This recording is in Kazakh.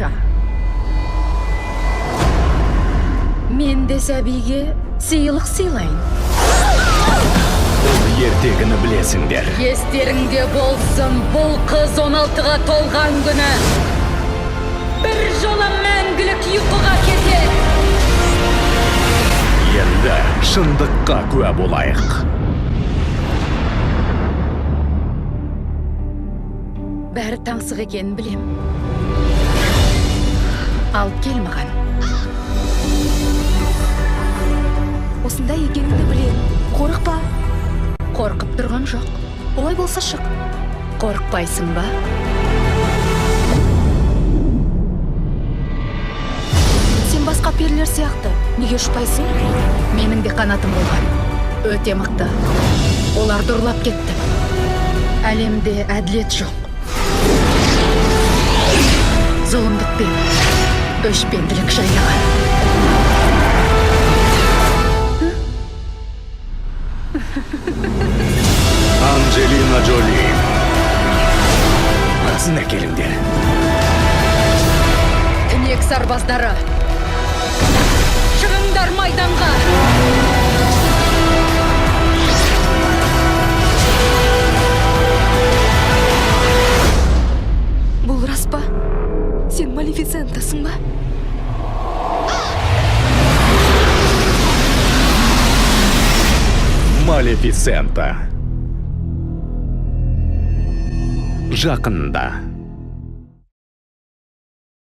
Тамаша. Мен де сәбиге сыйлық сыйлайын. Бұл ертегіні білесіңдер. Естеріңде болсын, бұл қыз 16-ға толған күні бір жола мәңгілік ұйқыға кетеді. Енді шындыққа куә болайық. Бәрі таңсық екенін білем. Алып кел маған. Осындай екеніңді білем. Қорықпа. Қорқып тұрған жоқ. Олай болса шық. Қорықпайсың ба? Сен басқа перілер сияқты. Неге ұшпайсың? Менің де қанатым болған. Өте мықты. Оларды ұрлап кетті. Әлемде әділет жоқ. Зұлымдық пен өшпенділік жайлаған. Анджелина Джоли. Қызын әкеліңдер. Түнек сарбаздары, шығыңдар майданға! Бұл рас па? Сен Малефисентасың ба? Малефисента. Жақында.